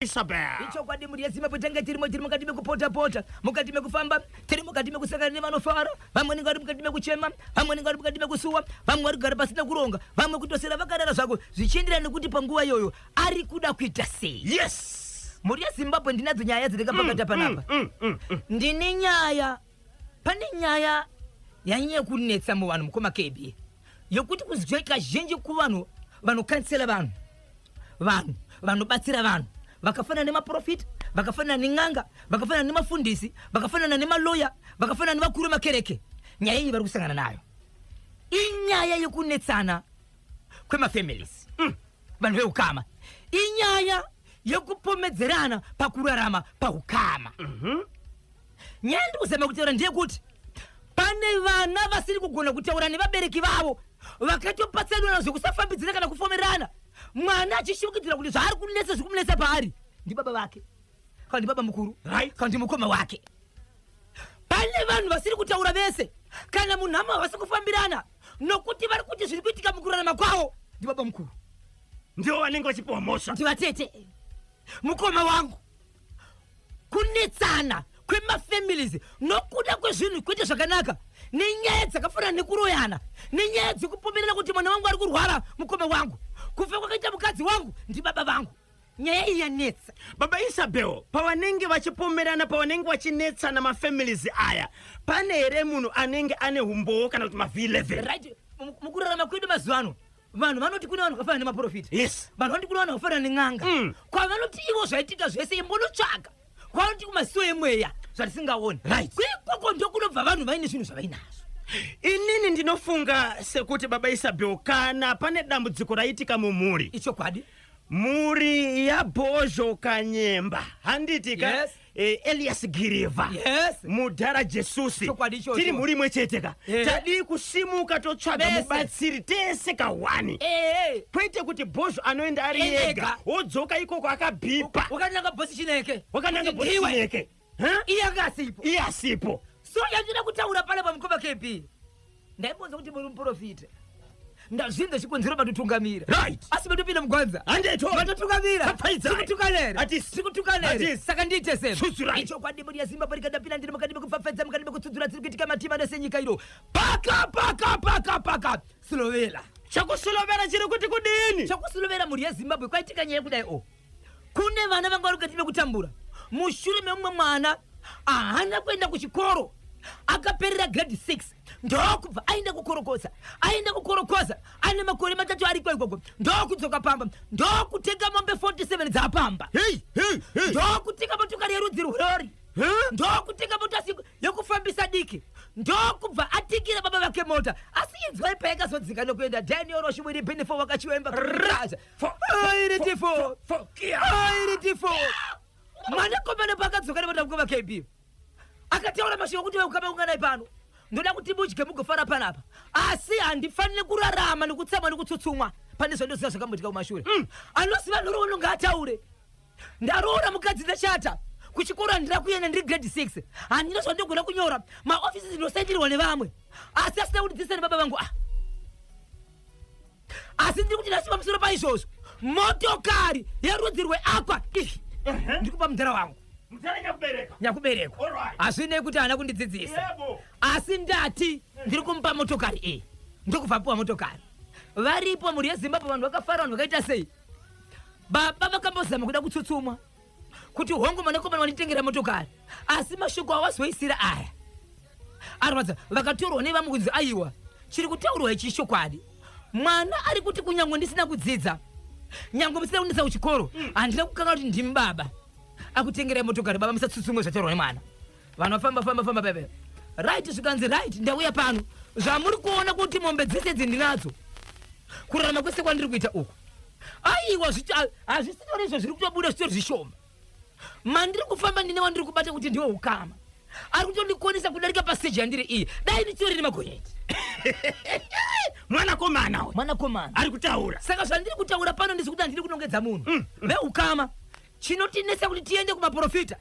Isabel. Ichokwadi mhuri yeZimbabwe tanga tirimo tiri mukati mekupota pota, mukati mekufamba, tiri mukati mekusangana nevanofara, vamwe vanenge vari mukati mekuchema, vamwe vanenge vari mukati mekusuwa, vamwe vari kugara pasina kuronga, vamwe kutosera vakarara zvako, zvichienderana nekuti panguva iyoyo ari kuda kuita sei. Yes. Mhuri yeZimbabwe ndinadzo nyaya dzandakapakata panapa. Ndine nyaya, pane nyaya yanyanya kunetsa muvanhu mukoma KB yokuti kuzwi kazhinji kuvanhu vanokansela vanhu vanhu vanobatsira vanhu vakafanana nemaprofita vakafanana nen'anga vakafanana nemafundisi vakafanana nemaloya vakafanana nevakuru vemakereke nyaya iyi vari kusangana nayo inyaya yekunetsana kwemafamilies vanhu veukama inyaya yekupomedzerana pakurarama paukama nyaya ndiri kuzama kutaura ndeyekuti pane vana vasiri kugona kutaura nevabereki vavo vakatopatsanurana zvekusafambidzana kana kufomerana mwana achishukidzira kuti zvaari kunetsa zviri kumunetsa paari ndibaba vake kana ndibaba mukuru Right. kana ndimukoma wake pane vanhu vasiri kutaura vese kana munhamo havasi kufambirana nokuti vari kuti zviri kuitika mukurarama kwavo ndibaba mukuru Ndivo vanenge vachipiwa mhosva. Ndivatete mukoma wangu. Kunetsana kwemafamilies nokuda kwezvinhu kwete zvakanaka nenyaya dzakafanana nekuroyana nenyaya dzekupomerana kuti mwana wangu ari kurwara mukoma wangu kufa kwakaita mukadzi wangu ndibaba vangu nyaya iyi yanetsa. Baba Isabel, pavanenge vachipomerana, pavanenge vachinetsana mafamilies aya, pane here munhu anenge ane umbowo kana kuti maV11? Right, mukurarama kwedu mazuva ano vanhu vanoti kune vanhu vakafanana nemaprofita. Yes. Vanhu vanoti kune vanhu vakafanana nen'anga. Kwavanoti ivo zvaitika zvese imbonotsvaga. Kwavanoti kumasiwo emweya zvatisingaoni. Right. Ikoko ndokunobva vanhu vaine zvinhu zvavainazvo. Inini ndinofunga sekuti Baba Isabel, kana pane dambudziko raitika mumhuri, Ichokwadi. Mhuri yaBhozho Kanyemba, handiti ka? Yes. Elias Girivha, Yes. Mudhara Jesusi, Chokwadi ichocho. tiri mhuri imwe chete ka. Tadii kusimuka totsvaga Vese. mubatsiri tese kahwani, kwete kuti Bhozho anoenda ari Ega. yega wodzoka ikoko akabhipa. Wakananga bhosi Chineke. Wakananga Kuti bhosi ndiwe. Chineke. Huh? Iye anga asipo. Iye asipo. So yandinoda kutaura panapa mukoma KB, ndaimbonzwa kuti muri muprofita, ndazvinza chikonzero matotungamira. Right. Asi matopinda mugwanza. Handeto. Matotungamira. Kapfaidzai. Tikutukana here? Hatisi. Tikutukana here? Hatisi. Saka ndiite sei? Tsutsurai. Ichokwadi mhuri yeZimbabwe rikadapinda ndiri mukati mekupfapfaidza mukati mekutsudzura dziri kuitika matima ese nyika ino. Paka paka paka paka Silovela. Chakusilovera chiri kuti kudini? Chakusilovera mhuri yeZimbabwe kwaitika nyaya yekudai o. Kune vana vanga vari mukati mekutambura mushure memumwe mwana ahana kuenda kuchikoro akaperera grade 6 ndokubva aenda kukorokoza aenda kukorokoza ane makore 3 ariko ikoko ndokudzoka pamba ndokutenga mombe 47 dzapamba. Hey, hey, hey. Ndokutenga motokari yerudzi rwerori. Huh? Ndokutenga mota yekufambisa diki ndokubva atikira baba vake mota. Asi inzwai payakazodzika nokuenda Daniel Roshimwiri Benefo wakachiwemba airitifo airitifo mwanakomana paakadzoka nemota mukoma KB akataura mashoko okuti veukama unganai pano ndoda kuti mudye mugofara panapa asi handifaniri kurarama nekutsamwa nekutsutsumwa pane zvandoziva zvakamboitika kumashure. Anoziva nhoroondo ngaataure. Ndaroora mukadzi ndachata kuchikoro handina kuenda ndiri grade 6 handina zvandinogona kunyora maofisi ndinosaindirwa nevamwe asi asina kundidzidzisa nebaba vangu ah. Asi ndiri kuti nhasi pamusoro paizvozvo motokari yerudzi rweaqua iyi ndiri kupa mudhara wangu. Mudhara nyakuberekwa. Nyakuberekwa. Alright. Hazvinei kuti haana kundidzidzisa. Yebo. Asi ndati ndiri kumupa motokari iyi ndokubva apiwa motokari. Varipo mhuri yeZimbabwe vanhu vakafara vanhu vakaita sei. Baba vakambozama kuda kutsutsumwa kuti hongu mwanakomana wanditengera motokari asi mashoko awazoisira aya arwadza. Vakatorwa nevamwe kunzi aiwa chiri kutaurwa ichi chokwadi. Mwana ari kuti kunyangwe ndisina kudzidza nyangwe musina kundisa kuchikoro handina kukanga kuti ndimi baba akutengerai motokari. Baba musatsutsumwe zvataurwa nemwana. Vanhu vafamba famba famba pepe. Right zvikanzi right ndauya pano zvamuri kuona kuti mombe dzese idzi ndinadzo kurarama kwese kwandiri kuita uku aiwa hazvisitori izvo zviri kutobuda zvitori zvishoma mandiri kufamba ndine wandiri kubata kuti ndiwo ukama ari kutondikonesa kudarika paseji yandiri iyi dai ndichitori nemagonyeti. Mwanakomana uyu. Mwanakomana ari kutaura. Saka zvandiri kutaura pano ndizvekuti handiri kunongedza munhu. Veukama chinotinetsa kuti tiende kumaprofita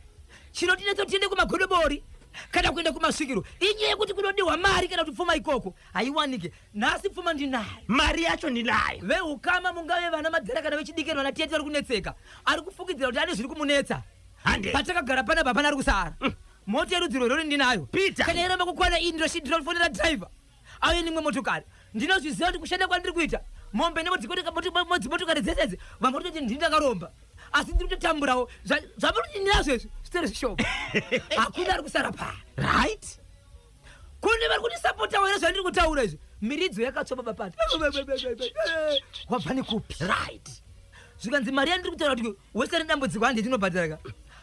chinotinetsa kuti tiende kumagodobori. Kana kuenda kumasvikiro, inyaya yekuti kunodiwa mari kana kuti pfuma ikoko haiwanike. Nhasi pfuma ndinayo, mari yacho ndinayo. Veukama, mungave vana madzera kana vechidiki, vana tete vari kunetseka, ari kufungidzira kuti ane zviri kumunetsa. Hande. Patakagara panapa hapana ari kusara. Mota yerudzi rwerori ndinayo. Peter. Kana yaramba kukwana iyi, ndinofonera driver auye nimwe motokari. Ndinozviziva kuti kushanda kwandiri kuita, mombe nedzimotokari dzese idzi, vamwe kutoti ndini ndakaromba, asi ndiri kutotamburawo. Zvamuri kuti ndinazvo izvi zvitori zvishoma. Hakuna ari kusara paa. Kune vari kundisapota here zvandiri kutaura izvi? Miridzo yakatsva, baba pati wabva nekupi? Zvikanzi mari yandiri kutaura kuti wese ane dambudziko handi ndinobhadhara ka,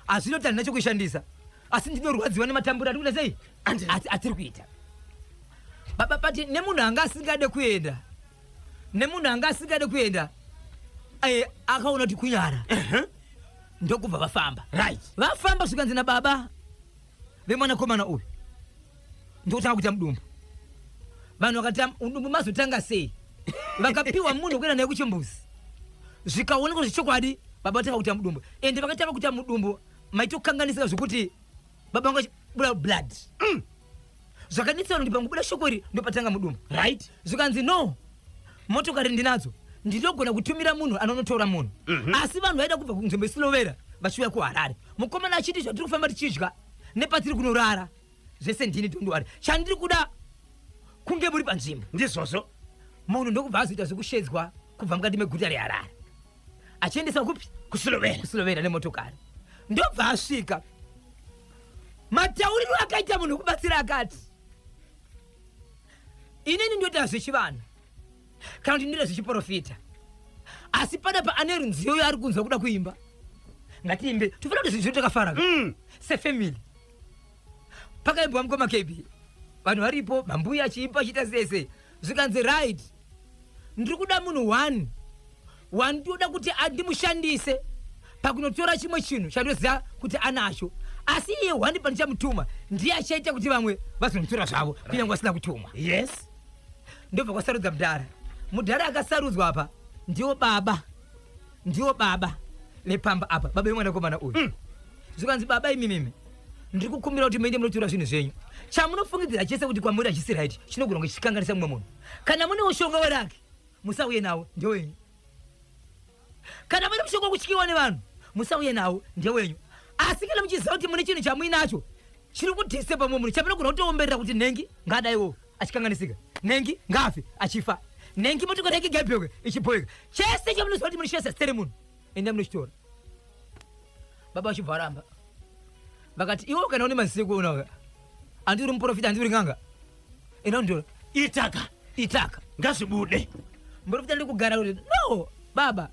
hazvinoti handina chokuishandisa, asi ndinorwadziwa nematamburo ati kuita sei. Asi atiri kuita, baba pati, nemunhu anga asingade kuenda, nemunhu anga asingade kuenda, akaona kuti kunyara, ndokubva vafamba. Vafamba, zvikanzi nababa vemwanakomana uyu, ndokutanga kuita mudumbu. Vanhu vakati, "Mudumbu mazotanga sei?" Vakapiwa munhu kuenda naye kuchimbuzi, zvikaonekwa zvechokwadi baba vatanga kuita mudumbu. Ende vakatanga kuita mudumbu maitokanganisika zvokuti baba vanga vachibuda blood. Zvakanetsa vanhu kuti pangobuda shoko iri ndopatanga mudumbu. Zvikanzi, "No, motokari ndinadzo, ndinogona kutumira munhu anonotora munhu." Asi vanhu vaida kubva kunzvimbo isilovera vachiuya kuHarare. Mukomana achiti, "Zvatiri kufamba tichidya nepatiri kunorara zvese ndini, don't worry, chandiri kuda kunge muri panzvimbo." Ndizvozvo. Munhu ndokubva azoita zvekushedzwa kubva mukati meguta reHarare achiendesa kupi? Kusilovera. Kusilovera nemotokari. Ndobva asvika. Matauriro akaita munhu wekubatsira, akati, "Inini ndoita zvechivanhu kana kuti ndoita zvechiprofita, asi panapa ane runziyo yaari kunzwa kuda kuimba, ngatiimbe." Tofanira kuti zvinhu zvedu takafara sefamily. Pakaimbwa mukoma KB, vanhu varipo, mambuya achiimba, achiita sese. Zvikanzi, "Right, ndiri kuda munhu one wandinoda kuti ndimushandise pakunotora chimwe chinhu chandoziva kuti anacho, asi iye one pandichamutuma ndiye achaita kuti vamwe vazonotora zvavo kunyange vasina kutumwa." Ndobva kwasarudza mudhara. Mudhara akasarudzwa apa ndiwo baba, ndiwo baba vepamba apa, baba vemwanakomana uyu. Zvikanzi, "Baba, imimimi ndiri kukumbira kuti muende munotora zvinhu zvenyu. Chamunofungidzira chese kuti kwamuri hachisi right, chinogona kunge chichikanganisa mumwe munhu, kana mune mushonga weraki, musauye nawo, ndewenyu. Kana mune mushonga wekutyiwa nevanhu, musauye nawo, ndewenyu. Asi kana muchiziva kuti mune chinhu chamuinacho chiri kudhisepa mumwe munhu, chamunogona kutoomberera kuti nhengi ngaadaiwo achikanganisika, nhengi ngaafe achifa, nhengi motokari yake ngaibheuke ichibhoeka, chese chamunoziva kuti munoshandisa zita remunhu, enda munochitora." Baba vachibva varamba, vakati, "Iwe kana une maziso ekuona, handi uri muprofita, handi uri n'anga, enda unditora." Itaka. Itaka. Ngazvibude. Muprofita ndiri kugara kuti, "No, baba,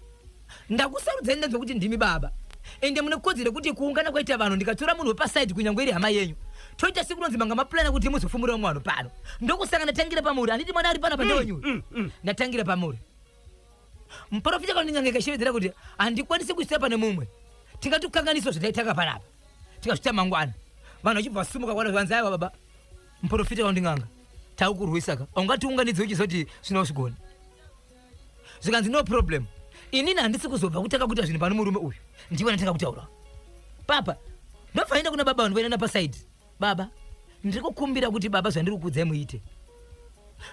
ndakusarudzai, ndanzwa kuti ndimi baba, ende mune kodzero yekuti kuungana kwaita vanhu, ndikatora munhu wepasaidi, kunyange iri hama yenyu, toita sekunonzi manga mapurana kuti muzofumura vamwe vanhu pano. Ndokusaka ndatangira pamuri. Handiti mwana ari panapa ndewenyu uyu? Ndatangira pamuri." Muprofita kana ndingange ikashevedzera kuti, "Handikwanisi kuisira pane mumwe, tingatokanganiswa zvataitanga panapa tikazvita mangwana." Vanhu vachibva vasumuka kwana, vanzi, "Aiwa baba muprofita kana ndinganga, takukurwisa ka, ungatiunganidze uchizoti zvino zigoni." Zvikanzi, "No problem, inini handisi kuzobva kutanga kuita zvinhu pano. Murume uyu ndiwe ndatanga kutaura papa." Ndobva enda kuna baba, vanhu vaenda pasaidi. "Baba, ndiri kukumbira kuti baba, zvandiri kukuudzai muite,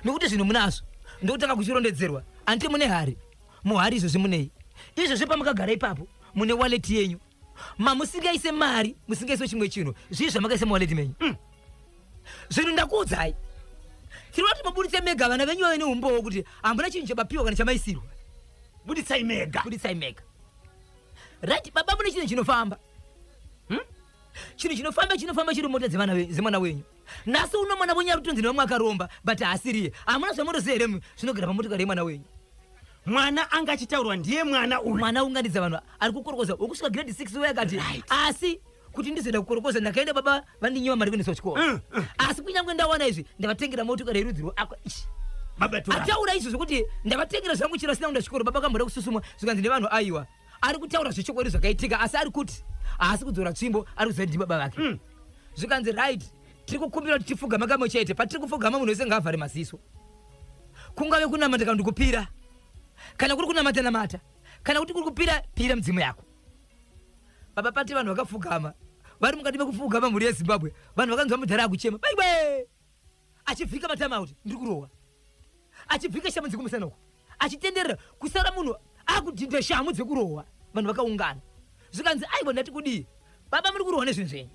nokuti zvinhu munazvo." Ndokutanga kuchirondedzerwa, "Handiti mune hari? Muhari izvozvi munei? Izvozvi pamakagara ipapo mune wallet yenyu mamusingaise mari, musingaise chimwe chinhu. Zvii zvamakaisa muwallet menyu? Zvinhu ndakuudzai, tiri kuti mubuditse mega. Vana venyu vave neumbowo kuti hamuna chinhu chabapiwa kana chamaisirwa." Buditsai mega. "Buditsai mega." "Right, baba, mune chinhu chinofamba, Chinhu chinofamba, chinofamba chiri mota dzevana dzemwana wenyu. Nhasi uno mwana wenyu ari kutonzi nevamwe akaromba, but haasiriye. Hamuna zvamunoziva here zvinogara pamotokari yemwana wenyu?" Mwana anga achitaurwa ndiye mwana uyu. Mwana aunganidza vanhu, ari kukorokoza wokusvika grade 6 uye akati, "Asi kuti ndizoenda kukorokoza, ndakaenda, baba vandinyiwa mari kuendeswa kuchikoro. Asi kunyange ndawana izvi, ndavatengera motokari yerudzi rweakwa ichi." Baba tora. Ataura izvo zvokuti ndavatengera zvangu chiro asina kuenda chikoro, baba kamboda kususumwa. Zvikanzi nevanhu, "Aiwa, ari kutaura zvechokwadi zvakaitika, asi ari kuti haasi kudzora tsvimbo, ari kuziva kuti ndibaba vake." Zvikanzi, "Right, tiri kukumbira kuti tifugama kamwe chete. Patiri kufugama, munhu wese ngaavhare maziso. Kungave kunamata kana kuti kupira. Kana kuri kunamata, namata. Kana kuti kuri kupira, pira mudzimu yako." Baba pati vanhu vakafugama. Vari mukati mekufuga pamhuri yeZimbabwe, vanhu vakanzwa mudhara akuchema baiwe, achivhika matama kuti ndiri kurohwa, achivhika shamu dzekumusana uko, achitenderera kusara munhu akudhinda shamu dzekurohwa. Vanhu vakaungana, zvikanzi, "Aiwa, ndati kudii baba, muri kurohwa nezvinhu zvenyu,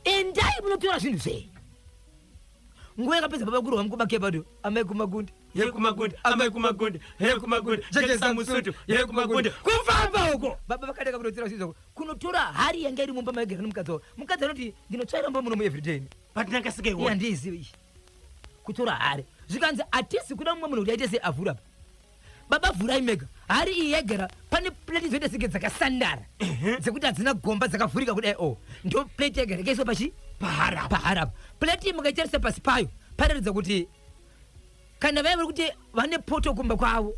endai munotora zvinhu zvenyu." Nguva yakapedza baba kurohwa, mukubakebado, amai kumagundi. Yekumagundi, amai kumagundi, yekumagundi, jekesa musutu yekumagundi, kufamba uko. Baba vakatanga kunotora zvinhu zvako, kunotora hari yanga iri mumba maigara nemukadzi wavo. Mukadzi anoti, "Ndinotsvaira mumba munomu everyday." But ndakasingaiona. Handiizivi iyi. Kutora hari, zvikanzi, "Hatisi kuda mumwe munhu kuti aite sei, avhura apa. Baba, vhurai mega." Hari iyi yaigara pane plate dzoita senge dzakasandara, dzekuti hadzina gomba, dzakavhurika kudai. O, ndo plate yaigara ikaiswa pachi paharapa. Paharapa. Plate iyi mukaitarisa pasi payo, paroratidza kuti kana vaya vari kuti vane poto kumba kwavo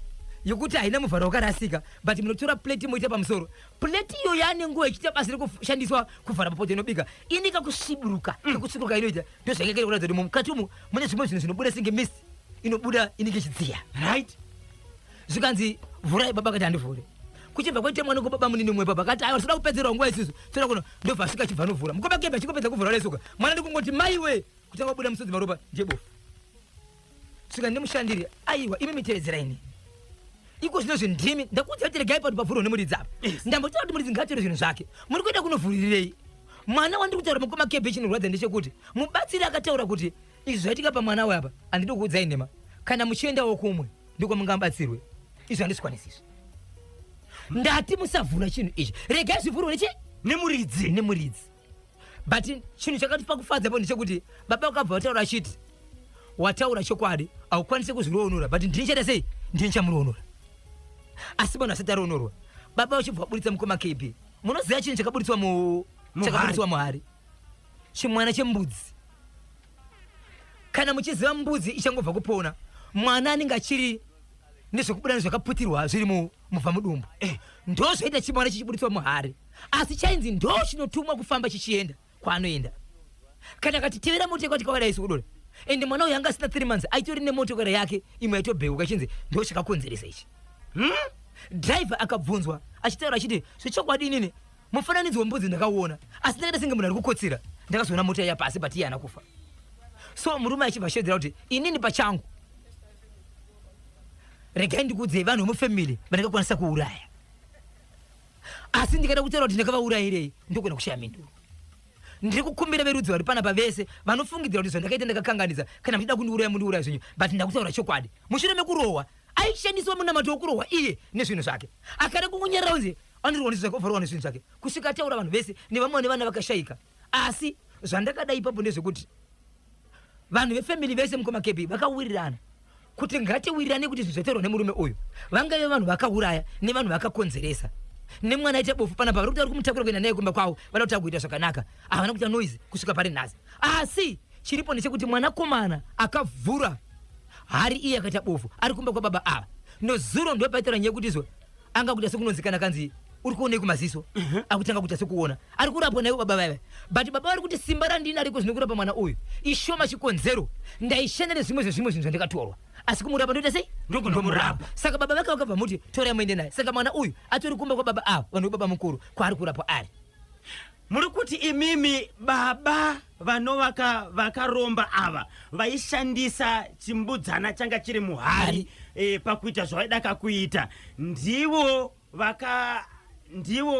yekuti haina muvharo wakarasika, but munotora plate moita pamusoro. Plate iyo yaane nguva ichiita basa rekushandiswa kuvhara mapoto inobika, ine kakusviburuka. Kakusviburuka inoita ndozvainge kuratidza kuti mukati umu mune zvimwe zvinhu zvinobuda senge mist inobuda inenge ichidziya. Zvikanzi, "Vhurai." Baba akati, "Handivhure." Kuchibva kwaita mwana kubaba munini umwe. Baba akati, "Aiwa, toda kupedzerwa nguva isusu, toda kuno." Ndobva asvika, achibva anovhura. Mukoma Kebha achingopedza kuvhura resuka, mwana ndikungoti, "Maiwe!" Kutanga kubuda musodzi, maropa, ndiye bofu. Svika nemushandiri, "Aiwa, imi mitevedzerai iko zvino zvindimi. Ndakuudza kuti regai pato pavhurwa nemuridzi apa. Ndambotaura kuti muridzi ngaatore zvinhu zvake. Muri kuenda kunovhurirei mwana wandiri kutaura?" Mukoma Kebhe, chinorwadza ndechekuti mubatsiri akataura kuti izvi zvaitika pamwana we apa, handidi kuudzai nhema, kana muchiendawo kumwe ndiko mungabatsirwe. Izvi handizvikwanisi izvi. Ndati musavhura chinhu ichi, regai zvivhurwe nechi nemuridzi. Nemuridzi. But chinhu chakatipa kufadza po ndechekuti baba vakabva vataura achiti, "Wataura chokwadi, haukwanisi kuzviroonora, but ndini chaita sei, ndini chamuroonora." Asi vanhu vasati aroorwa, baba vachibva vaburitsa, mukoma KB, munoziva chinhu chakaburitswa mu Muhari. Chakaburitswa muhari, chimwana chembudzi. Kana muchiziva mbudzi ichangobva kupona, mwana anenge achiri nezvekubuda nezvakaputirwa zviri mubva mudumbu. Ndo zvaita chimwana chichiburitswa muhari, asi chainzi ndo chinotumwa kufamba chichienda kwaanoenda. Kana akati tevera motokari, tikavadai sokudora, ende mwana uyu anga asina 3 months, aitori nemotokari yake imwe yaitobheuka, ichinzi ndo chakakonzeresa ichi. Driver akabvunzwa achitaura achiti, "Zvechokwadi inini mufananidzo wembudzi ndakauona, asi ndakaita senge munhu ari kukotsira, ndakazoona mota iya pasi, but iye haana kufa." So murume achibva ashedzera kuti, "Inini pachangu, regai ndikuudzei, vanhu vemufamily vandakakwanisa kuuraya, asi ndikada kutaura kuti ndakavaurayirei, ndogona kushaya mhinduro. Ndiri kukumbira verudzi vari panapa vese vanofungidzira kuti zvandakaita ndakakanganisa, kana muchida kundiuraya, mundiuraya zvenyu, but ndakutaura chokwadi." Mushure mekurohwa, aishandiswa munamato wokurohwa iye nezvinhu zvake. Akada kungonyarara, unzi anirwa nezvinhu zvake, ovharwa nezvinhu zvake, kusvika ataura vanhu vese nevamwe nevana vakashayika. Asi zvandakada ipapo ndezvekuti vanhu vefamily vese, mukoma Kebi, vakawirirana kuti ngatiwirirane kuti zvinhu zvataurwa nemurume uyu, vangave vanhu vakauraya nevanhu vakakonzeresa nemwana aita bofu panapa, vari kuti vari kumutakura kuenda naye kumba kwavo, vada kuti agoita zvakanaka. Havana kuita noise kusvika pari nhasi. Asi chiripo ndechekuti mwanakomana akavhura hari iye akaita bofu ari kumba kwababa ava. Nozuro ndo paitaura nyaya yekuti izvo anga kuita sekunonzi kana kanzi uri kuonei kumaziso, akutanga kuita sekuona, ari kurapwa naivo baba vaiva. But baba vari kuti simba randina riko zvino kurapa mwana uyu ishoma, chikonzero ndaishanda nezvimwe zvezvimwe zvinhu zvandikatorwa, asi kumurapa ndoita sei? Ndokunomurapa. Saka baba vake vakabva muti, "Torai muende naye." Saka mwana uyu atori kumba kwababa ava, vanhu vebaba mukuru, kwaari kurapwa ari. Muri kuti imimi baba vanovaka vakaromba ava vaishandisa chimbudzana changa chiri muhari pakuita zvavaida kuita, ndivo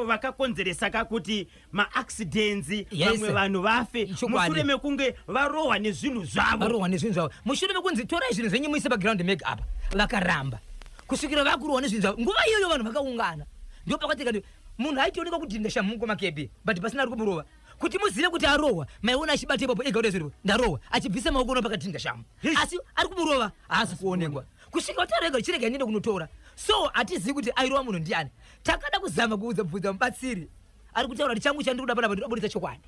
vakakonzeresa kakuti maaccidents, vamwe vanhu vafe Chokwadi. mushure mekunge varohwa nezvinhu zvavo? Varohwa nezvinhu zvavo mushure mekunzi, "Torai zvinhu zvenyu muise paground make apa." Vakaramba kusvikira vakurohwa nezvinhu zvavo. Nguva iyoyo vanhu vakaungana, ndo pakatika kuti munhu aitoonekwa kudhinda shamhu makebi, but pasina ari kumurova. Kuti muzive kuti arohwa, maiona achibata ipapo ega kuti zviripo, "Ndarohwa," achibvisa maoko no pakadhinda shamu, asi ari kumurova haasi kuonekwa kusvika wataura ega, "Chirega ndiende kunotora." So hatizivi kuti airova munhu ndiani. Takada kuzama kuudza bvunza mubatsiri, ari kutaura kuti, "Changu chandiri kuda panapa, ndinoburitsa chokwadi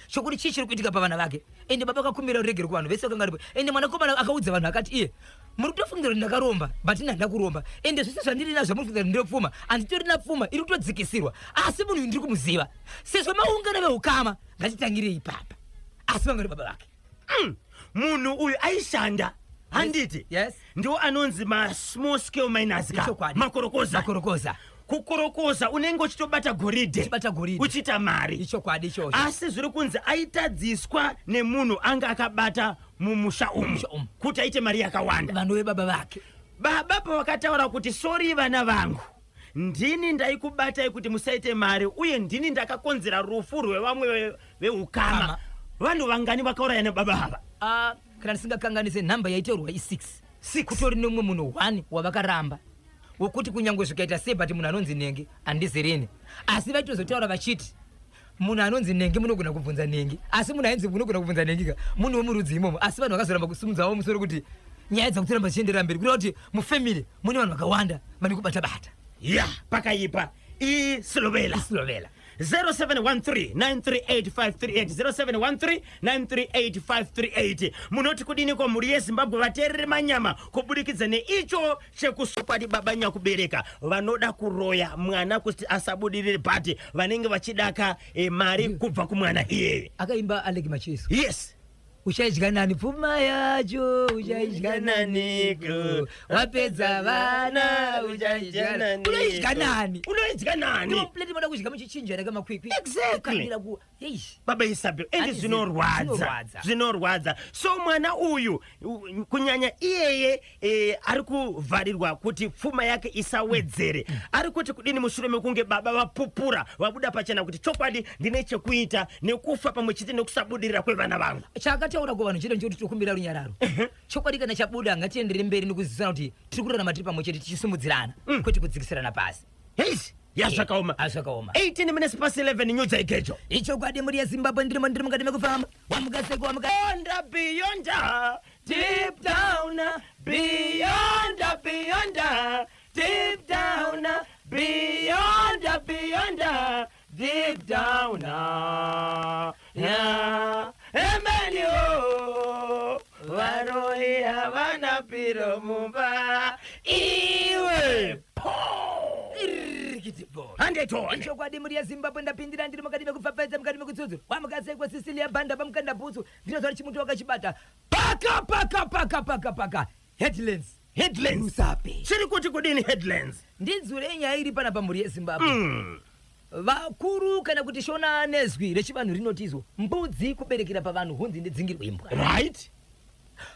chokuti chii chiri kuitika pavana vake." Ende baba akakumbira ruregero kuvanhu vese vakanga varipo. Ende mwanakomana akaudza vanhu akati, "Iye muri kutofungira kuti ndakaromba, but ini handina kuromba. Ende zvese zvandiri nazvo muri kufungira kuti ndine pfuma, handitorina pfuma, iri kutodzikisirwa. Asi munhu uyu ndiri kumuziva. Sezvo maungano veukama, ngatitangirei ipapa." Asi vanga vari baba vake. Munhu uyu aishanda, handiti? Yes. Ndiwo anonzi masmall scale miners ka? Ichokwadi. Makorokoza. Makorokoza. Kukorokoza unenge uchitobata goridhe. Uchibata goridhe. Uchiita mari. Ichokwadi ichocho. Asi zviri kunzi aitadziswa nemunhu anga akabata mumusha umu Mumusha umu. kuti aite mari yakawanda. Vanove baba vake. Baba pavakataura kuti sori vana vangu, ndini ndaikubatai kuti musaite mari uye ndini ndakakonzera rufu rwevamwe veukama. Kama. Vanhu vangani vakauraya nebaba ava? Ah, kana ndisingakanganise, nhamba yaitaurwa i6. Six. Kutori nemumwe munhu 1 wavakaramba wokuti kunyange zvikaita sei, but munhu anonzi Nenge handizirini. Asi vaitozotaura vachiti munhu anonzi Nenge munogona kubvunza Nenge, asi munhu ainzi munogona kubvunza Nenge ka munhu wemurudzi imomo. Asi vanhu vakazoramba kusimudzawo musoro kuti nyaya dzakutoramba dzichienderera mberi, kureva kuti mufamily mune vanhu vakawanda vane kubata-bata. Ya, pakaipa. Isilovela. Isilovela. 0713938538, 0713938538. Munoti kudini ko, mhuri yeZimbabwe, vateereri manyama, kubudikidza neicho chekusokwadi baba nyakubereka vanoda kuroya mwana kuti asabudirire, but vanenge vachidaka mari kubva kumwana iyeye? Akaimba Alec Macheso. Yes. Uchaidya nani pfuma yacho? Uchaidya naniko wapedza vana? Uchaidya nani? Unoidya nani? Unoidya nani? Plate moda kudya muchichinjana kamakwikwi. Exactly. Kukandira ku eish. Baba Isabel, ende Handizi- zvinorwadza. Zvinorwadza. Zvinorwadza. So mwana uyu kunyanya iyeye ari kuvharirwa kuti pfuma yake isawedzere, ari kuti kudini mushure mekunge baba vapupura, vabuda pachena kuti chokwadi ndine chekuita nekufa pamwe chete nekusabudirira kwevana vangu? Chaakataura kuvanhu chete nchekuti tokumbira runyararo. Chokwadi kana chabuda, ngatienderere mberi nekuzivisana kuti tiri kurarama tiri pamwe chete tichisimudzirana, kwete kudzikisirana pasi. Heis, yazvakaoma. Azvakaoma. 18 minutes past 11, nyudza igejo. Ichokwadi, mhuri yeZimbabwe, ndirimo, ndiri mukati mekufamba. Wamukaseko, wamuka. Beyond, beyond, deep down, beyond, beyond, deep down, beyond, beyond, deep down. Yeah. Amen. Oh, varoi havana piro mumba. Iwe. Handetone. Ichokwadi, mhuri yeZimbabwe, ndapindira, ndiri mukati mekupfapfaidza, mukati mekutsudzura. Wamukaseko, Sisilia Bhanda, pamukanda bhutsu. Ndinozva kuti chimuti wakachibata paka paka paka paka paka. Headlands. Headlands. Rusape. Chiri kuti kudini headlands? Ndinzwirei nyaya iri pana pamhuri yeZimbabwe. Vakuru kana kuti Shona nezwi rechivanhu rinotizwa mbudzi kuberekera pavanhu hunzi ndidzingirwe imbwa.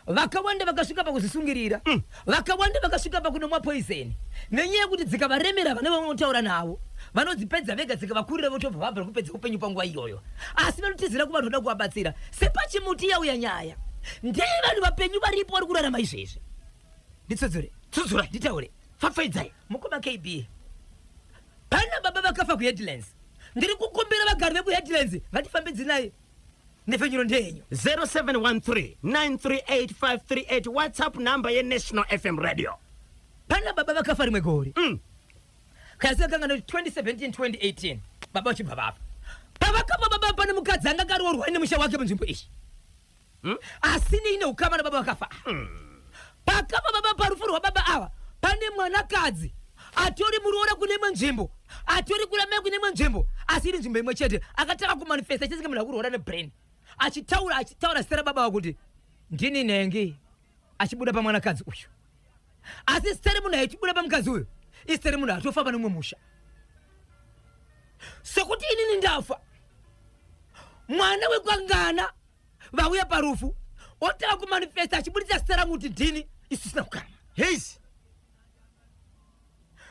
Vakawanda vakasvika pakuzvisungirira, vakawanda vakasvika pakunomwa poison nenyaya yekuti dzikavaremera vane vanotaura navo vanodzipedza vega, dzikavakurira votobva vabva kupedza upenyu panguva iyoyo. Asi vanotizira kuvanhu vanoda kuvabatsira. Sepachimuti yauya nyaya ndeye vanhu vapenyu varipo vari kurarama izvezvi. Nditsudzure. Tsudzurai. Nditaure. Pfapfaidzai. Mukoma KB, pana baba vakafa kuHeadlands. Ndiri kukumbira vagari vekuHeadlands, ngatifambidzinai, nhepfenyuro ndeyenyu. 0713 938 538, WhatsApp number yeNational FM Radio. Pana baba vakafa rimwe gore, kana sikakangana kuti 2017, 2018, baba vachibva vafa. Pavakafa baba, pane mukadzi anga akaroorwa nemusha wake munzvimbo iyi, asi neine ukama nababa vakafa. Pakafa baba, parufu rwababa ava, pane mwanakadzi atori muroora kune imwe nzvimbo, atori kura mai kune imwe nzvimbo, asi iri nzvimbo imwe chete, akatanga kumanifesta chisinge munhu akurwara nebrain, achitaura, achitaura zita rababa vakuti ndini nhengi, achibuda pamwanakadzi uyu. Asi zita remunhu aichibuda pamukadzi uyu izita remunhu atofamba nemumwe musha. Sokuti inini ndafa, mwana wekwangana vauya parufu otanga kumanifesta achibudisa zita rangu kuti ndini, isu tisina kukama. Heis.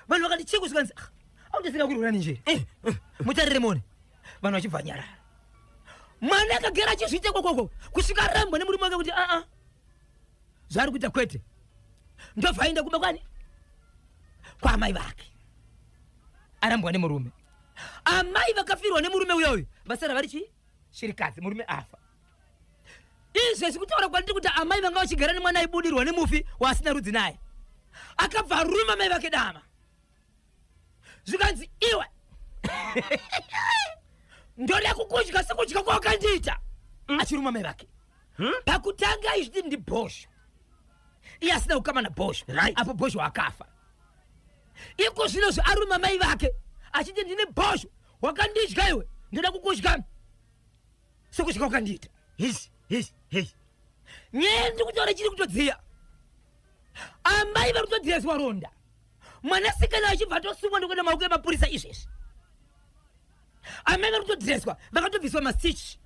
Vanhu vakati chii, kusvikanzi autosinga kurwara nenjere. Mutarire mone, vanhu vachibva nyarara. Mwana akagara achizviita kokoko kusvika arambwa nemurume wake kuti aa, zvaari kuita kwete. Ndobva aenda kumba kwani kwaamai vake, arambwa nemurume. Amai vakafirwa nemurume uyoyo, vasara vari chii? Shirikadzi, murume afa. Izvezvi kutaura kwandiri kuti amai vanga vachigara nemwana aibudirwa nemufi waasina rudzi naye, akabva aruma mai vake dama, zvikanzi, "Iwe, ndoda kukudya sekudya kwawakandiita," achiruma mai vake. Pakutanga izviti ndibhosho, iye asina kukama nabhosho. Apo bhosho akafa, iko zvinozvi aruma mai vake achiti, "Ndine bhosho, wakandidya iwe, ndoda kukudya sekudya kwakandiita." Heis, heis, heis. Nyaya ndiri kutaura chiri kutodziya, amai vari kutodziyeswa ronda. Mwanasikana achibva atosungwa ndokuenda maoko emapurisa izvezvi. Amai vari kutodhireswa, vakatobviswa mastitch.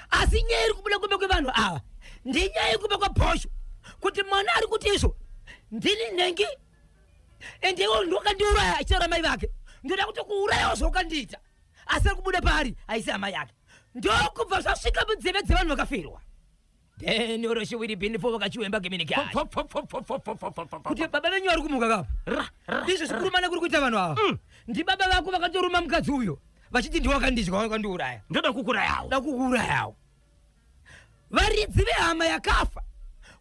Asi nyaya iri kubuda kumba kwevanhu ava ndenyaya yekumba kwaBhosho, kuti mwana ari kuti izvo ndini nhengi ende iwo ndokandiuraya, achitaura mai vake, ndoda kutokuurayawo zvaukandiita. Asi ari kubuda paari haisi hama yake. Ndokubva zvasvika munzeve dzevanhu vakafirwa. Then oroshiwiri bini fo vakachiwemba geminikari kuti baba venyu vari kumuka kapa izvo zvikurumana kuri kuita vanhu ava. Ndibaba vako vakatoruma mukadzi uyo vachiti ndiwakandidya, wakandiuraya. Ndoda kukurayawo. Da kukuurayawo. Varidzi vehama yakafa,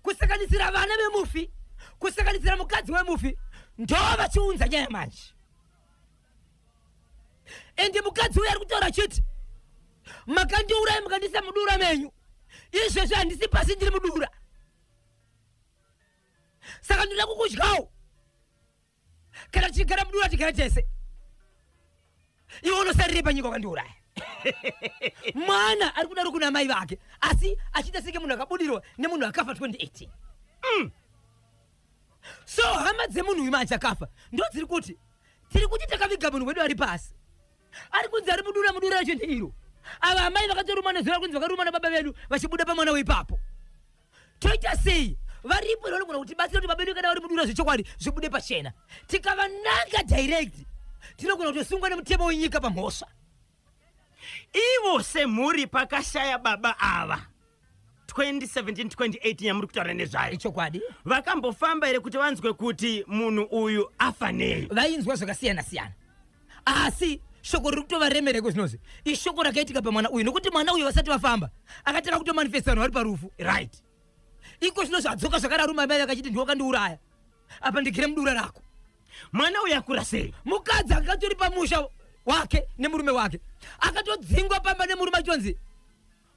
kusanganisira vana vemufi, kusanganisira mukadzi wemufi, ndo vachiunza nyaya manje. Ende mukadzi uyo ari kutaura achiti makandiuraya mukandiisa mudura menyu, izvezvi handisi pasi, ndiri mudura, saka ndinoda kukudyawo. Kana tichigara mudura tigara tese, iwe unosarire panyika wakandiuraya. Mwana ari kudaro kuna mai vake, asi achiita senge munhu akabudirwa nemunhu akafa 2018. So hama dzemunhu uyu manje akafa ndo dziri kuti tiri kuti takaviga munhu wedu ari pasi, ari kunzi ari mudura, mudura racho ndeiro. Ava amai vakatoruma nezuro, ari kunzi vakaruma nababa vedu vachibuda pamwana weipapo. Toita sei? Varipo here vanogona kutibatsira kuti baba vedu kana vari mudura zvechokwadi zvibude pachena? Tikavananga direct tinogona kutosungwa nemutemo wenyika pamhosva. Ivo semhuri pakashaya baba ava 2017 2018 yamuri kutaura nezvayo? Ichokwadi. Vakambofamba here kuti vanzwe kuti munhu uyu afa nei? Vainzwa zvakasiyana siyana, asi shoko riri kutovaremereko zvinozvi ishoko rakaitika pamwana uyu, nokuti mwana uyu vasati vafamba akatanga kutomanifesta vanhu vari parufu. Iko zvino zvadzoka zvakararuma mai vakachiti ndiwakandiuraya, apa ndigere mudura rako. Mwana uyu akura sei? Mukadzi akatori pamusha wake nemurume wake, akatodzingwa pamba nemurume achitonzi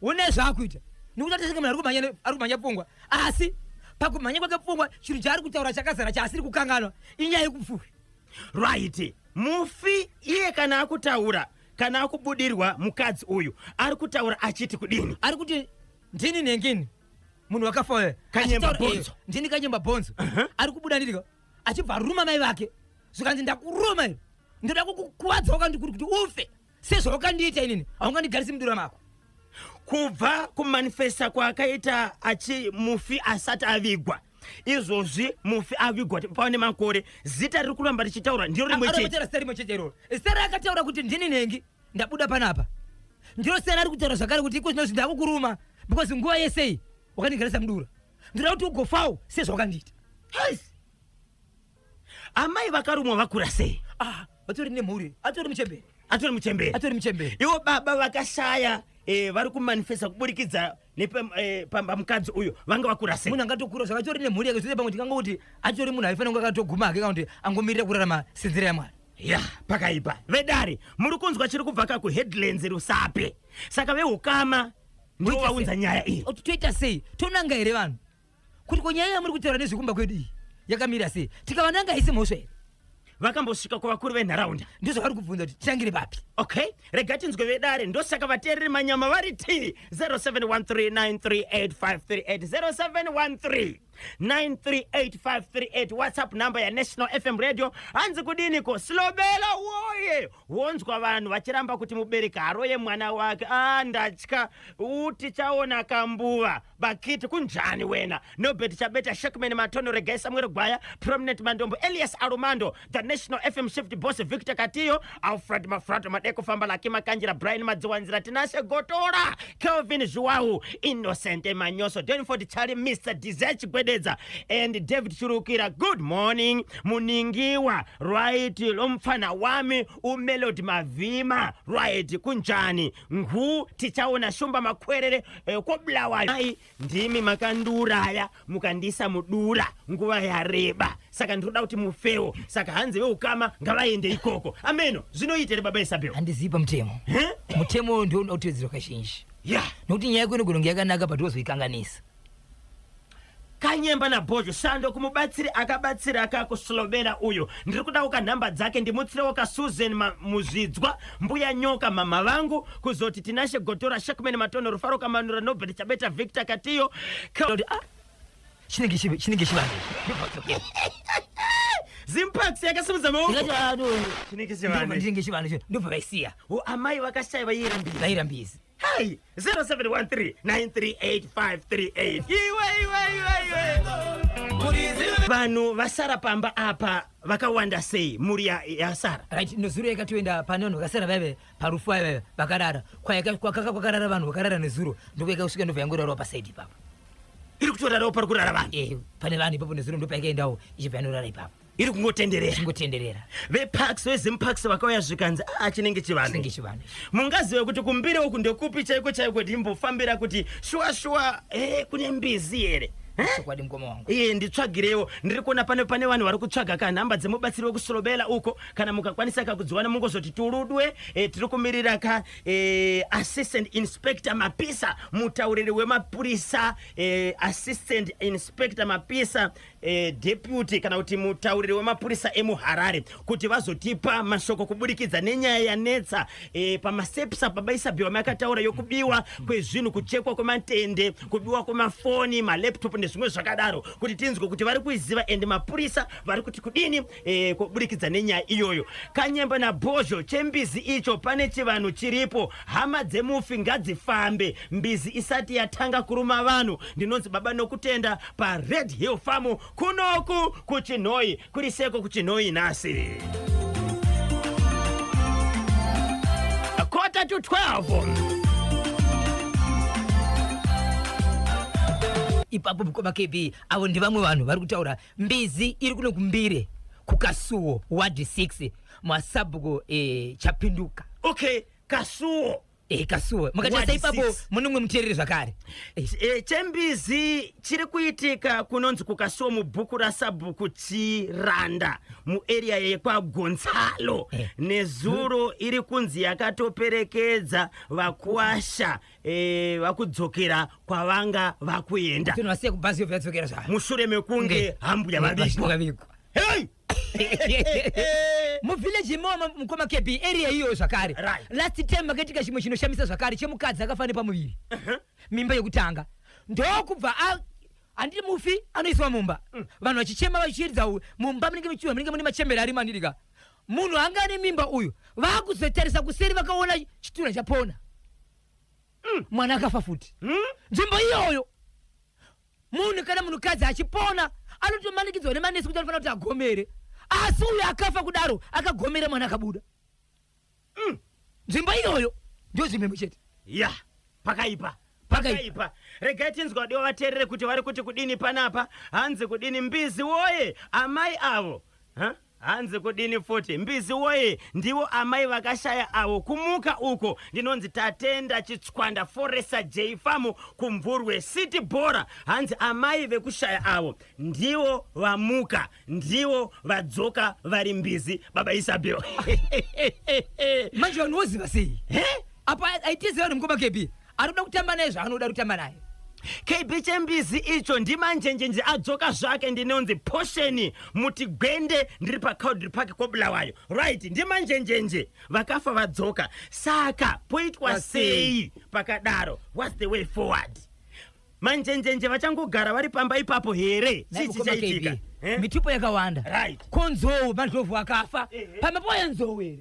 une zvaakuita, nekuti atesenge munhu ari kumhanya pfungwa. Asi pakumhanya kwake pfungwa, chinhu chaari kutaura chakazara chaasiri kukanganwa inyaya yekupfupi. Right, mufi iye kana akutaura, kana akubudirwa mukadzi uyu, ari kutaura achiti kudini? Ari kuti ndini nhengini munhu wakafa uyo. Kanyemba Bhonzo. Ndini Kanyemba Bhonzo. Ari kubuda ndirika achibva aruma mai vake, zvikanzi ndakuruma iro, ndoda kukukuvadza wakandikuri kuti ufe sezvawakandiita inini, haungandigarisi mudura mako. Kubva kumanifesta kwaakaita achi mufi asati avigwa, izvozvi mufi avigwa pava nemakore, zita riri kuramba richitaura ndiro rimwe chete. Arikutaura zita rimwe chete iroro, zita raakataura kuti ndini nhengi ndabuda panapa, ndiro zita raari kutaura zvakare kuti iko zvinozvi ndakukuruma because nguva yesei wakandigarisa mudura, ndoda kuti ugofawo sezvawakandiita. Yes. Amai vakarumwa vakura sei? Ah, vatori nemhuri, atori muchembere. Atori muchembere. Atori muchembere. Ivo baba vakashaya vari kumanifesta kuburikidza pamukadzi uyu vanga vakura sei? Munhu angatokura zvakatori nemhuri yake zvose, pamwe tingangoti atori munhu aifanira kunge akatoguma hake, kana kuti angomirira kurarama senzira yaMwari. Ya, pakaipa. Vedare, muri kunzwa chiri kubva ka kuHeadlands, Rusape. Saka veukama ndivo vaunza nyaya iyi. Oti toita sei? Tonanga here vanhu kuti ko nyaya yamuri kutaura nezvekumba kwedu iyi yakamira sei? Tikavananga haisi mhosva here? Vakambosvika kuvakuru venharaunda? Ndizvavari kubvunza kuti titangire papi. Okay, rega tinzwe vedare. Ndosaka vateereri manyama vari t 0713938538, 0713938538, WhatsApp number yaNational FM Radio. Hanzi kudiniko? Silobela woye! Wonzwa vanhu vachiramba kuti mubereki haroye mwana wake. A, ndatya utichaona kambuva bakiti. Kunjani wena? Nobert Chabeta, Shekman Matono, Regai Samuel Gwaya, Prominent Mandombo, Elias Arumando, the National FM shift boss Victor Katiyo, Alfred Mafrato Madeko, Famba Laki Makanjira, Brian Madziwanzira, Tinashe Gotora, Kelvin Zhuwau, Innocent Manyoso, Denford Charlie, Mr Dizech Gwededza and David Churukira. Good morning Muningiwa. Right, lomfana wami uMelody Mavhima. Right, kunjani ngu tichaona Shumba Makwerere kobulawayo. Ai, ndimi makandiuraya mukandisa mudura nguva yareba, saka ndinoda kuti mufewo. Saka hanzi veukama ngavaende ikoko. Ameno zvinoita here, baba Isabel? Handizivi pamutemo. Mutemo ndio unoda kutevedzerwa kazhinji, nokuti nyaya yako inogona kunge yakanaka but wozoikanganisa. Kanyemba naBhozho, sando kumubatsiri akabatsira akakuslobela uyo. Ndiri kudawo kanhamba dzake ndimutsirewo kaSusan Muzvidzwa, Mbuya Nyoka, mama vangu. Kuzoti Tinashe Gotora, Shakman Matono, Rufaro Kamanura, Nobert Chabeta, Victor Katiyo. Kuti ah, chinenge chivanhu. Zimparks yakasimudza maoko. Ndikati, "Ah, no, Chinenge chivanhu. ndinenge chivanhu icho." Ndobva vaisiya. O, amai vakashaya vaiyera mbizi. Vaira mbizi. Hey, 0713938538. Iwe iwe iwe iwe. Vanhu vasara pamba apa vakawanda sei mhuri yasara? Right, nezuro yakatoenda pane vanhu vakasara vaive parufu vaive vakarara. Kwakarara vanhu vakarara nezuro, ndokwayakasvika ndobva yangorarawo pasaidi ipapo. Iri kutorarawo pari kurara vanhu? Eh, pane vanhu ipapo nezuro, ndopaikaendawo ichibva yanorara ipapo. Iri kungotenderera. Ichingotenderera. Veparks, veZimparks vakauya zvikanzi, "Ah, chinenge chivanhu." Chinenge chivanhu. Mungazive kuti kumbire uku ndekupi chaiko chaiko, kuti imbofambira kuti shuwa shuwa, kune mbizi here? Eh? Chokwadi, mukoma wangu. Iye, nditsvagirewo. Ndiri kuona pane vanhu vari kutsvaga kanhamba dzemubatsiri wekusolobela uko. Kana mukakwanisa kakudziwana, mungozoti tuludwe. Tiri kumirira ka Assistant Inspector Mapisa, mutauriri wemapurisa, Assistant Inspector Mapisa, deputy kana kuti mutauriri wemapurisa emuHarare, kuti vazotipa mashoko kuburikidza nenyaya yanetsa pamasepsa baba Isabel makataura, yokubiwa kwezvinhu, kuchekwa kwematende, kubiwa kwemafoni, malaptop nezvimwe zvakadaro, kuti tinzwe kuti vari kuiziva ende mapurisa vari kuti kudini kuburikidza nenyaya iyoyo. Kanyemba nabhozho, chembizi icho pane chivanhu chiripo. Hama dzemufi ngadzifambe mbizi isati yatanga kuruma vanhu. Ndinonzi baba Nokutenda paRed Hill Farm kunoku kuChinhoi. Kuri seko kuChinhoi nhasi? 11:45. Ipapo, mukoma KB, avo ndevamwe vanhu vari kutaura. Mbizi iri kuno kuMbire, kuKasuwo, ward 6, masabhuku Chapinduka. Okay, Kasuwo. Kasuwo makatarisa Ward ipapo 6. mune mumwe muteereri zvakare. Chembizi chiri kuitika kunonzi kuKasuwo, mubhuku rasabhuku Chiranda, muarea yekwaGonzalo. Nezuro iri kunzi yakatoperekedza vakuasha vakudzokera kwavanga vakuenda. Tinovasiya kubhazi, yobva yadzokera zvayo. Mushure mekunge hambuya vavigwa. Vavigwa. Hey! Muvhileji imomo, mukoma KB, area iyoyo zvakare, last time makaitika chimwe chinoshamisa zvakare chemukadzi akafa nepamuviri, mimba yekutanga, ndokubva handiti mufi anoiswa mumba, vanhu vachichema vachiridza mumba munenge muchiwa, munenge mune machembere ari mandirika. Munhu anga ane mimba uyu, vakuzotarisa kuseri, vakaona chitunha chapona, mwana akafa futi. Nzvimbo iyoyo, munhu kana munhukadzi achipona anotomanikidzwa nemanesi kuti anofanira kuti agomere, asi uyu akafa kudaro akagomera, mwana akabuda. Nzvimbo iyoyo ndio zvimwe chete. Ya, pakaipa. Pakaipa. Pakaipa. Regai tinzwa vadiwa vateerere kuti vari kuti kudini panapa. Hanzi kudini? Mbizi woye, amai avo. Ha? Hanzi kudini futi? Mbizi woye, ndivo amai vakashaya avo kumuka uko. Ndinonzi Tatenda Chitswanda, Foresa J Farm, kuMvurwe City Bora. Hanzi amai vekushaya avo ndivo vamuka, ndivo vadzoka vari mbizi, baba Isabel. Manje vanhu voziva sei apa? Aitizi vanhu, mukoma KB, ari kuda kutamba naye zvaanoda kutamba naye. KB, chembizi icho ndimanjenjenje adzoka zvake. Ndinonzi Posheni Mutigwende, ndiri paCowdray Park koBulawayo. Right, ndimanjenjenje vakafa vadzoka, saka poitwa sei pakadaro? What's the way forward? Manjenjenje vachangogara vari pamba ipapo here? Nhai, Chii mukoma chichaitika? KB, Eh? mitupo yakawanda. Ko nzou, mandlovu akafa, pamba poya nzou here?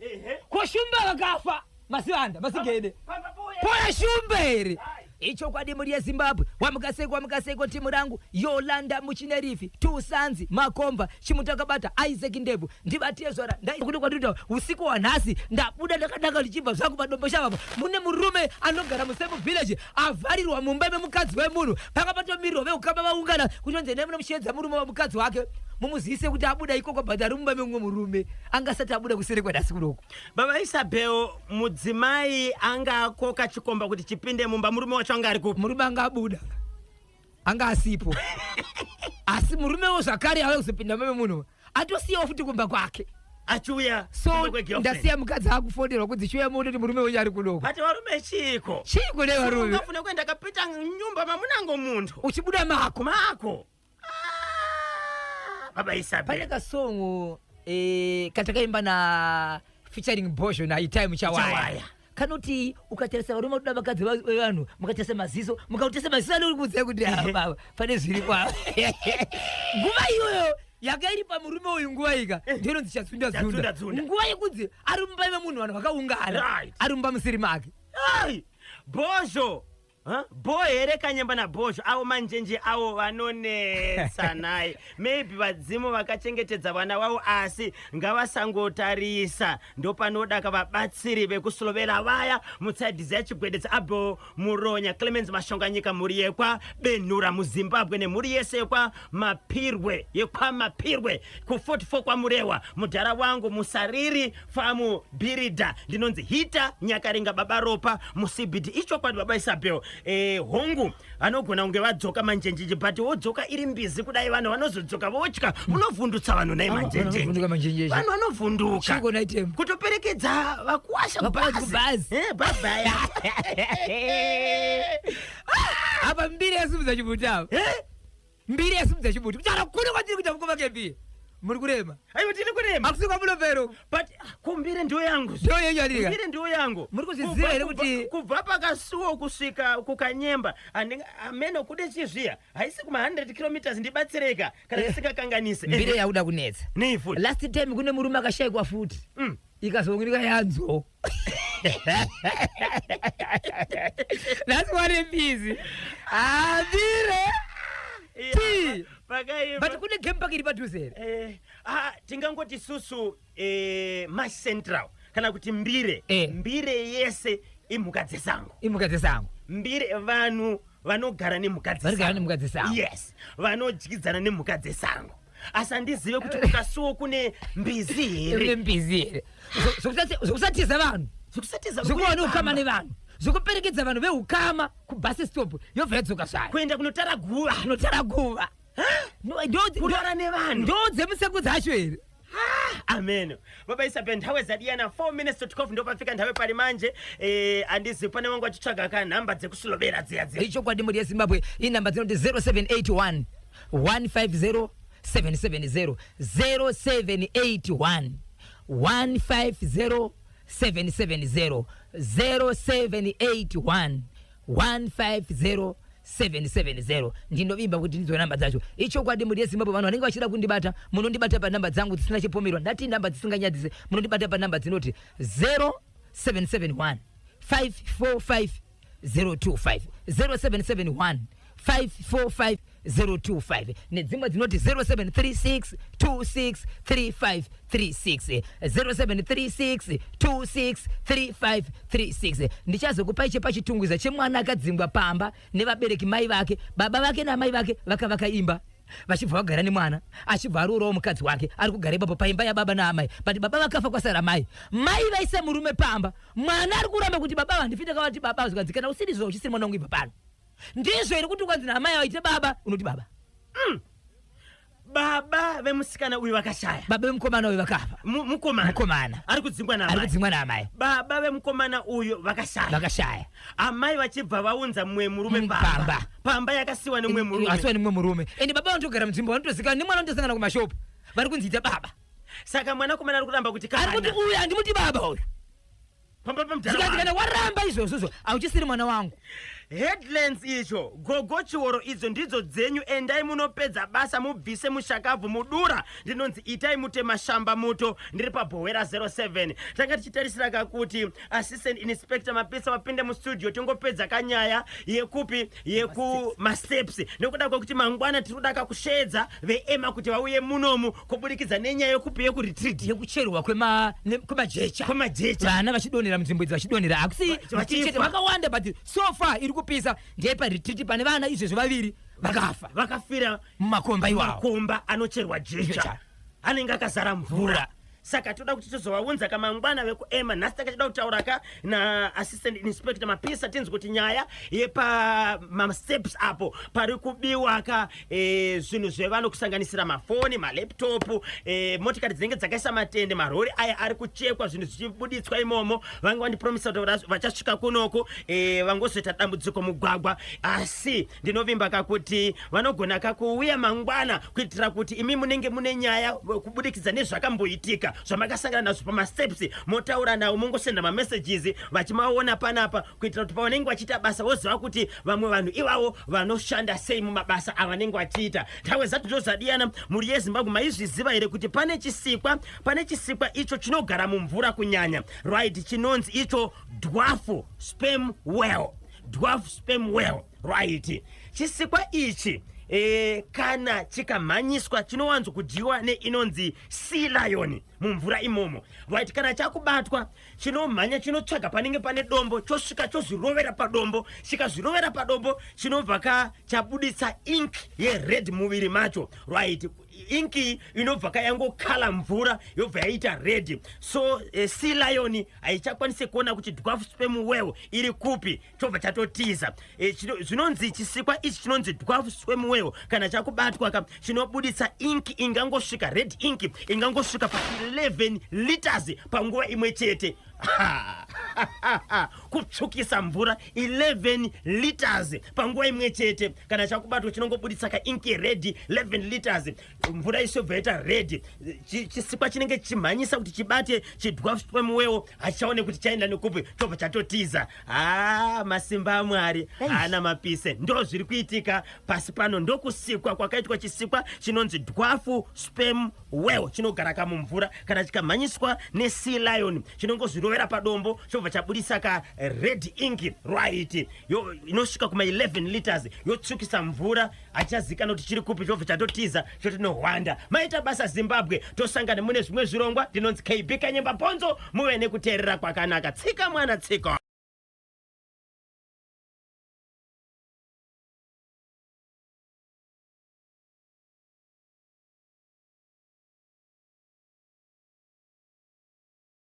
Ko shumba vakafa, masivanda masigede, Pamba poya poya shumba here? Ichokwadi, mhuri yeZimbabwe, wamukaseko, wamukaseko, timu rangu, Yolanda Muchinerifi, Tusanzi Makomba, Chimutakabata, Isaac Ndebvu, ndibatezvara ndakuti kwatikuita usiku hwanhasi. Ndabuda ndakanaka ndichibva zvangu paDomboshavapo, mune murume anogara musemu village avharirwa mumba memukadzi wemunhu. Panga patomirirwa veukama vaungana kutonzi endai munomushedza murume wemukadzi wake, mumuzivise kuti abuda ikoko, but ari mumba memumwe murume, angasati abuda kuseri kwanhasi kunoko. Baba Isabel, mudzimai anga akoka chikomba kuti chipinde mumba, murume wacho anga ari kupi? Murume anga abuda, anga asipo, asi murumewo zvakare ave kuzopinda mumba memunhu, atosiyawo futi kumba kwake. Achiuya So kumba kwegirlfriend. ndasiya mukadzi akufonerwa kunzi chiuya muone kuti murume wenyu ari kunoko. Ati varume chiko? Chiko ne varume? Ungafuna kuenda kapita nyumba mamunango munthu. Uchibuda mako. Mako. Ah, baba Isabel. Pane kasongo katakaimba na featuring Bosho na Itai Chawaya. Chawaya. Kanoti ukatarisa varume vanoda vakadzi vevanhu, mukatarisa maziso, mukatarisa maziso anori kuudza kuti, "Ah, baba, pane zviri kwavo." Nguva iyoyo. Yanga iri pamurume uyu nguva ika ndinonzi chatsunda zunda. Chatsunda-tsunda. Nguva yekunzi ari mumba memunhu, vanhu vakaungana, ari mumba musiri make. Ai, bhozho. Huh? Bho here kanyemba nabhozho avo manjenje avo vanonetsa naye. Maybe vadzimu vakachengetedza vana vavo, asi ngavasangotarisa. Ndopanoda kavabatsiri vekusulovera vaya mutsaidhizi yachigwedetsa. Abel Muronya, Clemens Mashonganyika, mhuri yekwa Benhura muZimbabwe nemhuri yese yekwa Mapirwe, yekwa Mapirwe ku44 kwaMurewa, mudhara wangu Musariri famu bhiridha. Ndinonzi Hita Nyakaringa, baba Ropa muCBD. Ichokwadi, baba Isabel, hongu, vanogona kunge vadzoka manjenjenje, but wodzoka iri mbizi kudai, vanhu vanozodzoka votya. Munovhundutsa vanhu nai manjenjenje. Vanovhunduka manjenjenje. Vanhu vanovhunduka. Chiko naitem. Kutoperekedza vakuwasha. Vakuwasha kubhazi. Babaya. Apa mbiri yasimudza chibuti apa. Mbiri yasimudza chibuti. Kutaura kuno kwatiri kuita, mukoma Kembi, muri kurema. Aiwa, tiri kurema. Hakusi kwamulopero. But kumbire ndiyo yangu. Ndiyo yenyu alika. Mbire ndiyo yangu. Muri kuzviziva here Kubva pakasuwo kusvika kukanyemba, ameno kude chizviya, haisi kuma 100 kilometers. Ndibatsireka kana ndisingakanganise. Mbiri yakuda kunetsa. Nei futi? Last time kune murume akashayikwa futi, ikazooneka yanzo. Nhasi wane mbizi ambire Ti. Pakaipa. But kune game park iri padhuze here? Tingangoti susu Mash Central kana kuti Mbire. Mbire yese imhuka dzesango. Imhuka dzesango. Mbire vanhu vanogara nemhuka. Vanogara nemhuka dzesango. Yes, vanodyidzana nemhuka dzesango, asi handizive kuti kukasuwo kune mbizi kune here. Mbizi here? Zvokusatiza vanhu. Zvokusatiza. Zvokuva neukama nevanhu, zvokuperekedza vanhu veukama kubus stop, yobva yadzoka zvayo. Kuenda kunotara guva. Kunotara guva. Kurara nevanhu. Ndo dzemusango dzacho here? Amen. Baba Isabel, nthawe zadiyana 4 minutes to 12, ndopafika nthawe pari manje. Andizivi pane vangu vachitsvaga ka nhamba dzekusulovera dziya dziya. Ichokwadi, mhuri yeZimbabwe, inhamba dzinoti 0781 150 770, 0781 150 770, 0781 150 770. Ndinovimba kuti ndidzo namba dzacho. Ichokwadi, mhuri yeZimbabwe, vanhu vanenge vachida kundibata, munondibata panhamba dzangu dzisina chipomerwa. Ndati namba dzisinganyadzise. Munondibata panhamba dzinoti 0771 545 025, 0771 545 025, nedzimwe dzinoti 0736 26 3536, 0736 26 3536. Ndichazokupai chepachitungwiza chemwana akadzingwa pamba nevabereki, mai vake, baba vake namai vake vakavaka imba, vachibva vagara nemwana, achibva aroораwo mukadzi wake, ari kugara ipapo paimba yababa naamai. But baba vakafa, kwasara mai. Mai vaisa murume pamba. Mwana ari kuramba kuti baba vandifi. Ndakavati baba, zvikanzi kana usiri izvo, uchisiri mwana wangu, ibva pano. Ndizvo here kuti ukanzi naamai vaite baba, unoti baba? Baba vemusikana uyu vakashaya. Baba vemukomana uyu vakafa. Mukomana. Mukomana. Ari kudzingwa ari naamai. Kudzingwa naamai. Baba vemukomana uyu vakashaya. Vakashaya. Amai vachibva vaunza mumwe murume pamba. Pamba. Pamba yakasiwa nemumwe murume. Asiwa nemumwe murume. Ende baba vanotogara munzvimbo, vanotozikana nemwana, vanotosangana kumashopu, vari kunziita baba. Saka mwanakomana ari kuramba kuti ari kuti kana uyu handimuti baba uyu. Pamba pamudhara Zvikanzi wake. kana waramba izvozvozvo, hauchisiri mwana wangu. Headlands icho, gogo Chioro, idzo ndidzo dzenyu. Endai munopedza basa, mubvise mushakabvu mudura. Ndinonzi Itai Mutemashamba Muto, ndiri pabhowera 07. Tanga tichitarisira kakuti Assistant Inspector Mapisa vapinde mustudio, tingopedza kanyaya yekupi, yekumasteps, nekuda kwekuti mangwana tiri kuda kakusheedza veEMA kuti vauye munomu kubudikidza nenyaya yekupi, yekuretreat. Yekucherwa kwemajecha. Kwemajecha. Vana vachidonhera munzvimbo idzi, vachidonhera, hakusi Vachifa. chete, vakawanda, but so far iri kupisa ndeparetreat, pane vana izvezvo vaviri vakafa. Vakafira mumakomba iwawo. Makomba anocherwa jecha. Jecha. Anenge akazara mvura, saka toda kuti tizovaunza kamangwana vekuEMA. Nhasi takachida kutaura ka naassistant inspector Mapisa, tinzi kuti nyaya yepamasteps apo pari kubiwa ka zvinhu zvevanhu, kusanganisira mafoni, malaptop, motikari dzinenge dzakaisa matende, marori aya ari kuchekwa, zvinhu zvichibuditswa imomo. Vanga vandipromisa kuti vachasvika kunoko, vangozoita dambudziko mugwagwa, asi ndinovimba kakuti vanogona kakuuya mangwana, kuitira kuti imi munenge mune nyaya kubudikidza nezvakamboitika. zvakaitika zvamakasangana nazvo pamasteps, motaura navo, mongosenda mamessages vachimaona panapa, kuitira kuti pavanenge vachiita basa voziva kuti vamwe vanhu ivavo vanoshanda sei mumabasa avanenge vachiita. Nthawe zati ndozadiyana. Mhuri yeZimbabwe, maizviziva here kuti pane chisikwa icho chinogara mumvura kunyanya, right, chinonzi icho dwarf sperm whale? Dwarf sperm whale, right. Chisikwa ichi kana chikamhanyiswa chinowanzo kudyiwa neinonzi sea lion mumvura imomo, right. Kana chakubatwa, chinomhanya, chinotsvaga panenge pane dombo, chosvika chozvirovera padombo. Chikazvirovera padombo, chinobva ka chabuditsa ink yered muviri macho, right. Ink iyi inobva kayangokala mvura, yobva yaita red. So sea lion haichakwanisi kuona kuti dwarf sperm whale iri kupi, chobva chatotiza. Zvinonzi chisikwa ichi chinonzi dwarf sperm whale, kana chakubatwa ka, chinobuditsa ink ingangosvika, red ink ingangosvika pa11 liters panguva imwe chete. Kutsvukisa mvura 11 liters panguva imwe chete. Kana chakubatwa, chinongobuditsa kaink red 11 liters, mvura isobva yaita red. Chisikwa chinenge chichimhanyisa kuti chibate chidwarf sperm whale, hachichaone kuti chaenda nekupi, chobva chatotiza. Ha, masimba aMwari haana mapise. Ndo zviri kuitika pasi pano. Ndokusikwa kwakaitwa chisikwa chinonzi dwarf sperm whale, chinogara kamumvura. Kana chikamhanyiswa nesea lion, chinongozvirovera padombo, chobva chabudisa ka red ink, right, inosvika kuma11 liters, yotsvukisa mvura. Hachichazikanwa kuti chiri kupi, chobva chatotiza, chotinohwanda. Maita basa, Zimbabwe. Tosangana mune zvimwe zvirongwa. Ndinonzi KB Kanyemba Ponzo. Muve nekuteerera kwakanaka. Tsika mwana, tsika.